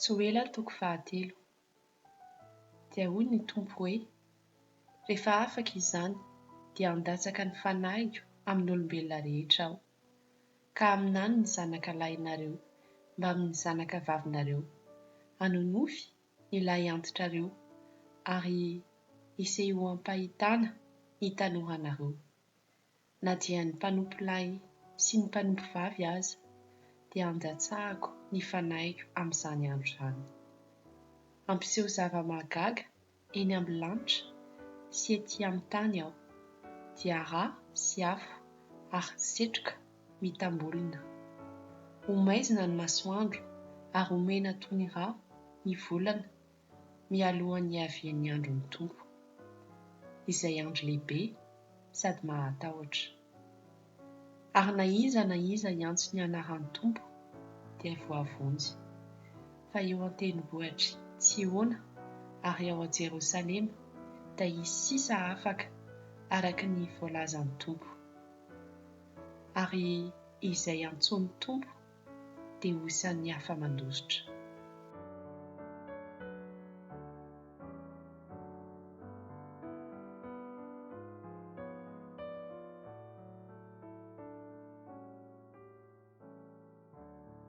Joela toko fahatelo. Dia hoy ny Tompo hoe, Rehefa afaka izany, dia handatsaka ny Fanahiko amin'ny olombelona rehetra Aho, ka haminany ny zanaka lahinareo mbamin'ny zanaka vavinareo, hanonofy ny lahy antitrareo, ary hisehoam-pahitana ny tanoranareo. Na dia ny mpanompo lahy sy ny mpanompo vavy aza, dia handatsahako ny Fanahiko amin'izany andro izany. Hampiseho zava-mahagaga eny amin'ny lanitra sy ety amin'ny tany Aho, dia rà sy afo ary setroka mitambolona. Ho maizina ny masoandro ary ho mena toy ny rà ny volana mialohan'ny hiavian'ny andron'ny Tompo, izay andro lehibe sady mahatahotra. Ary na iza na iza hiantso ny anaran'ny Tompo dia voavonjy. Fa eo an-tendrombohitr'i Tsiôna ary ao Jerosalema dia hisy sisa afaka araka ny voalazan'ny Tompo. Ary izay antsoin'ny Tompo dia ho isan'ny afa-mandositra.